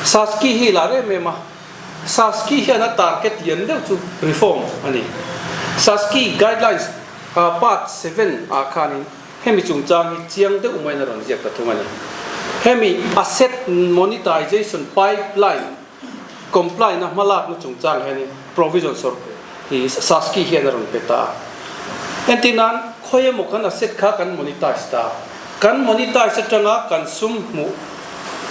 Saski hi lar em em a, Saski hian a target lian deuh chu reform a ni. Saski guidelines part 7 ah khanin hemi chungchang hi chiang deuh maiin a rawn ziak ta thung a ni. Hemi asset monetization pipeline comply na hmalakna chungchang hianin provision sawr hi Saski hian a rawn pe ta a. Entir nan khawi emaw kan asset kha kan monetize ta a, kan monetize atanga kan sum hmuh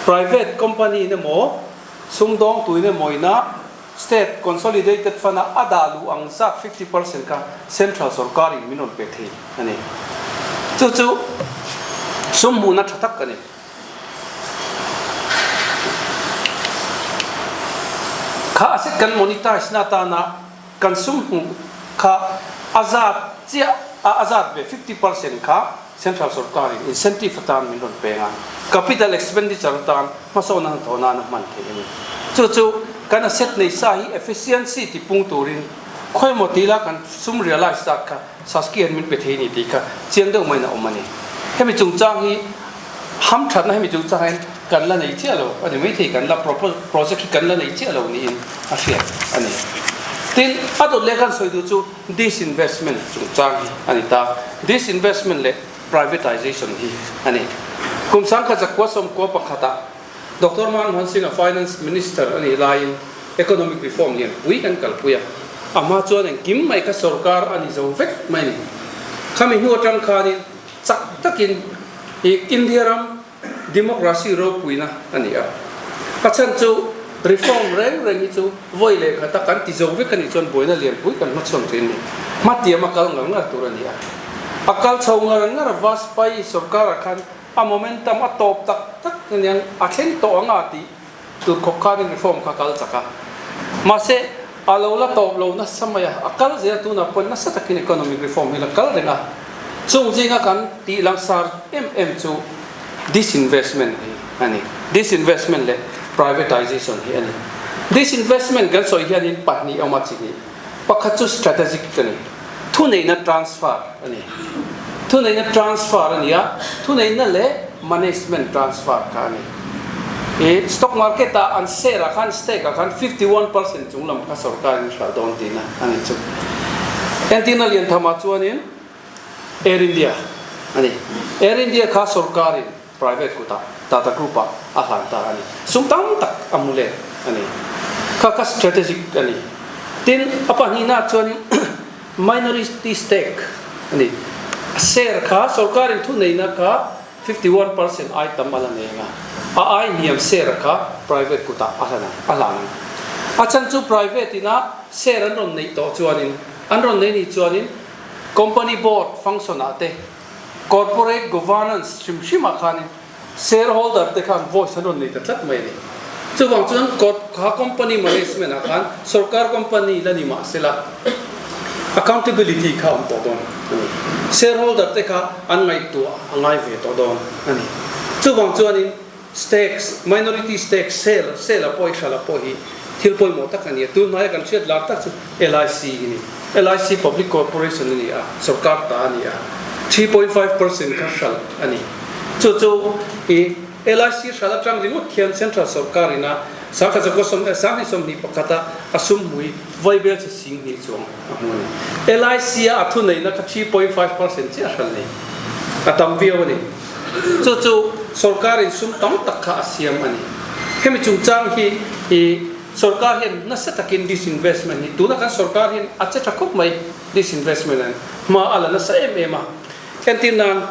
private company in emaw sumdawng tuin emaw ina state consolidated fund a a dah luh ang zat 50% kha central sorkar in min rawn pe thei a ni. Chu chu sum hmuhna tha tak a ni. Kha asset kan monetize na atana kan sum hmuh kha a zat chiah a a zat ve 50% kha central sorkar in incentive atan min rawn peng a, capital expenditure atan hmasawnna hnathawh nana hman theih a ni. Chu chu kan asset nei sa hi efficiency ti pung turin khawimaw tila kan sum realize zat kha Saski hian min pe thei a ni tih kha chiang deuh maiin a awm a ni. Hemi chungchang hi hamthatna hemi chungchang hian kan la nei chiah lo a ni maithei, kan la project hi kan la nei chiah lo niin a hriat a ni. Tin, a dawt leh kan sawi duh chu disinvestment chungchang hi a ni ta. Disinvestment leh privatization hi a ni. Kum sangkhat zakua sawmkua pakhatah Doctor Manmohan Singh-a Finance Minister a nih laiin economic reform lian pui kan kalpui a, a hma chuan engkim mai kha sorkar a ni zo vek mai a ni. Khami hnu atang khanin chak takin i India ram democracy ropuina a ni a, a chhan chu reform reng reng hi chu vawi leh khata kan ti zo vek a nih chuan buaina lian pui kan hmachhawn thin a ni. Hmatiam a kal ngar ngar tur a ni a, a kal chho ngar ngar a Vajpayee sorkarah khan A momentum a tawp tak tak aniang a thleng tawh ang a tih tur khawp khanin reform kha kal chak a. Mahse, a lo la tawp lo nasa mai a, a kal zel tunah pawhin nasa takin economic reform hi la kal reng a. Chung zinga kan tih langsar em em chu disinvestment hi a ni. Disinvestment leh privatization hi a ni. Disinvestment kan sawi hianin pahnih a awm a chi hnih. Pakhat chu strategic a ni. Thuneihna transfer a ni. Thuneihna transfer a ni a, thuneihna leh management transfer kha a ni. I stock market ah an share ah khan stake ah khan 51% chung lam kha sorkar in hralh dawn tihna a ni chu. Entirna lian tham ah chuanin Air India a ni. Air India kha sorkar in private kutah Tata Group ah a hlan ta a ni. Sum tam tak a hmu let a ni. Kha kha strategic a ni. Tin, a pahnihna chuanin minority stake a ni. Share kha sorkarin thuneihna kha 51% ai tam a la nei ang a, a ai hniam share kha private kutah a hlan ang, a hlan ang. A chhan chu private ina share an rawn neih tawh chuanin, an rawn nei nih chuanin company board function ah te, Corporate governance hrim hrimah khanin shareholder te khan voice an rawn nei ta tlat mai a ni. Chuvang chuan kha company management ah khan sorkar company la ni mah sela accountability kha a awm tawh dawn a ni. Shareholder te kha an ngaihtuah a ngai ve tawh dawn a ni. Chuvang chuanin stakes, minority stakes sale, sale a pawh hi hral a pawh hi thil pawimawh tak a ni a. Tun hmaia kan hriat lar tak chu LIC hi ni. LIC Public Corporation a ni a, sorkar ta a ni a. 3.5% kha hral a ni. Chu chu i LIC hral atang ringawt khian Central sorkar ina sangkhat zakua sawm eh sanghnih sawmhnih pakhata a sum hmui vaibel che sing hnih chuang a hmu a ni. LIC a a thuneihna kha 3.5% chiah hral nei. A tam viau a ni. Chu chu sorkarin sum tam tak kha a siam a ni. Hemi chungchang hi i sorkar hian nasa takin disinvestment hi tuna kan sorkar hian a che tha khawp mai disinvestment an hma a la nasa em em a. Entir nan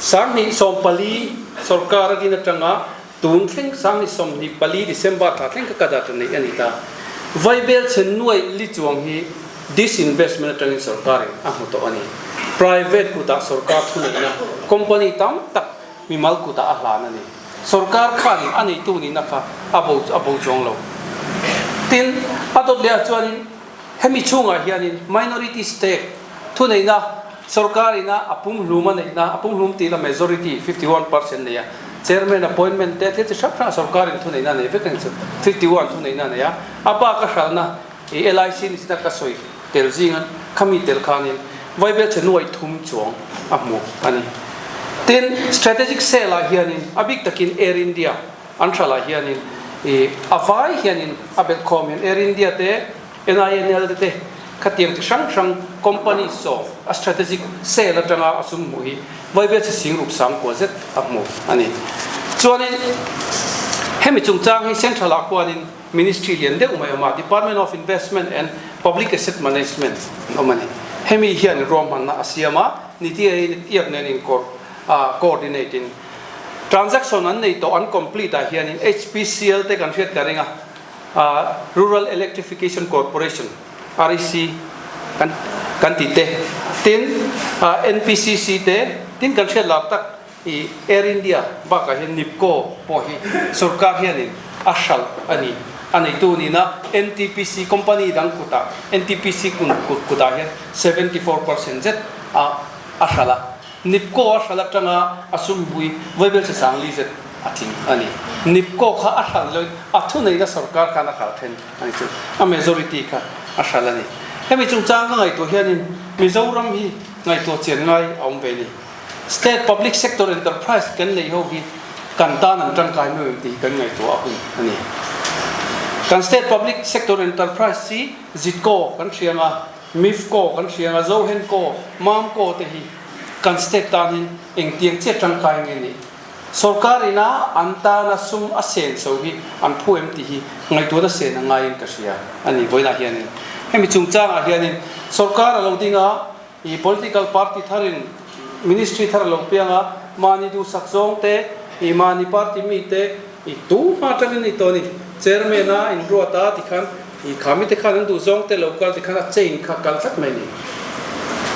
2014 sorkar a din atanga tun thleng 2024 December thla thleng kha ka data neih a ni ta. Vaibel chhe nuai li chuang hi disinvestment atangin sorkarin a hmu tawh a ni. Private kutah sorkar thuneihna company tam tak mimal kutah a hlan a ni. Sorkar khanin a neitu nihna kha a bo a bo chuang lo. Tin, a dawt leh ah chuanin hemi chhungah hianin minority stake thuneihna sorkarina a pumhlum a neihna, a pumhlum tih la majority 51% nei a, chairman appointment te thil chi hrang hrang sorkarin thuneihna a nei vek a ni chu, 51 thuneihna a nei a, a bak a hralhna I LIC ni zita ka sawi tel zinga khami tel khanin vaibel che nuai thum chuang a hmu a ni. Tin, strategic sale ah hianin a bik takin Air India an hralah hianin I a vai hianin a belh khawm hian Air India te, NINL te te khatiang chi hrang hrang company sawm a strategic sale atanga a sum hmuh hi vaibel chi sing ruk sang kua zet a hmu a ni. Chuanin hemi chungchang hi central ah khuanin ministry lian deuh mai a awm a, Department of Investment and Public Asset Management an awm a ni. Hemi hian ruahmanna a siam a, niti aiin iak nen inkawr coordinate in Transaction an nei tawh an complete ah hianin HPCL te kan hriat ka ring a, Rural Electrification Corporation, REC, kan kan tih te, tin NPCC te, tin kan hriat lar tak i Air India bakah hian NIPCO pawh hi sorkar hianin a hralh a ni. A neitu nihna NTPC company dang kutah NTPC kutah hian 74% zet a a hralh a. Nipco a hral atanga a sumpui vaibel che sang li zet a tling a ni. Nipco kha a hral loin a thuneihna sorkar khan a hral then a ni chu. A majority kha a hral a ni. Hemi chungchang ka ngaihtuah hianin Mizoram hi ngaihtuah chian ngai a awm ve ni. State Public Sector Enterprise kan neih ho hi kan tan an tangkai meu em tih hi kan ngaihtuah a hun a ni. Kan State Public Sector Enterprise hi Zitco kan hria ang a, Mifco kan hria anga Zohenco, Mamco te hi kan state tan hin engtiang chiah tangkai nge ni? Sorkar ina an tana sum a sen so hi an phu em tih hi ngaihtuahna sen a ngaiin ka hria a ni vawiinah hianin. Hemi chungchangah hianin sorkar a lo ding a, i political party tharin ministry thar a lo piang a, mahni duhsak zawng te, i mahni party mi te i tu hma atangin ni tawh a ni, chairman a inruat a tikhan I kha mite khan an duh zawng te lo kal tikhan a chain kha kal tlat mai ni.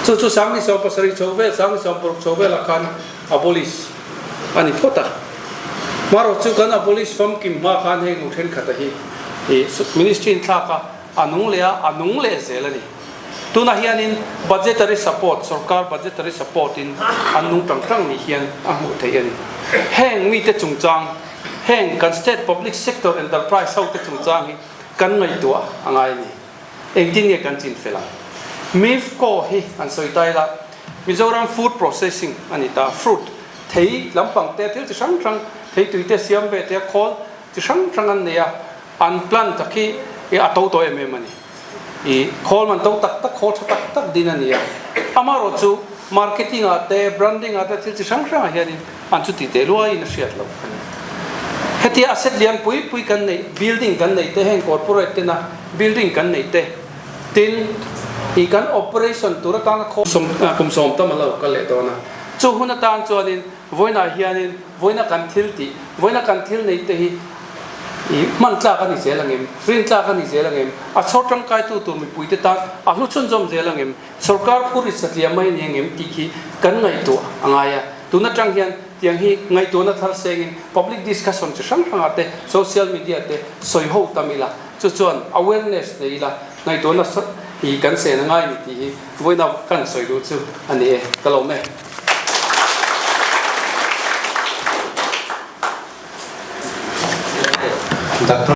Chu chu Sangni 70 chho vel, Sangni 60 chho velah khan abolish a ni phawt a. Marawh chu kan abolish famkim hma khan heng nu thenkhat a hi i ministry in thlak a, a nung leh a, a nung leh zel a ni. Tunah hianin budgetary support, sorkar budgetary support in an nung tang tang ni hian a hmuh theih a ni. Heng mite chungchang, heng kan state public sector enterprise ho te chungchang hi Kan ngaihtuah a ngai a ni. Engtin nge kan chin fel ang? Mifco hi an sawi ta ila, Mizoram Food Processing a ni ta. Fruit, thei lampang te, thil chi hrang hrang, thei tui te siam ve te, khawl chi hrang hrang an nei a, an plant tak hi a to tawh em em a ni. I khawl man to tak tak, khawl tha tak tak din a ni a. Amaherawh chu marketing ah te, branding ah te, thil chi hrang hrangah hianin An chuti teh luaiin a hriat loh a ni. Hetia asset lian pui pui kan neih, building kan neih te, heng corporate tena building kan neih te, tin i kan operation tur atana khaw kum sawm tam a lo kal leh dawn a. Chu hun atan chuanin vawiinah hianin vawiina kan thil tih, vawiina kan thil neih te hi i hman tlak a ni zel angem, rin tlak a ni zel angem, a chhawr tangkaitu tur mipuite tan a hlu chhunzawm zel angem, Sorkar phur i satliah mai a ni angem tih khi kan ngaihtuah a ngai a. Tun atang hian tiang hi ngaihtuahna thar sengin public discussion chi hrang hrangah te, social media te sawi ho tam ila, chu chuan awareness nei ila ngaihtuahna hi kan sen a ngai a ni tih hi vawiina kan sawi duh chu a ni e. Ka lawm e. Doctor.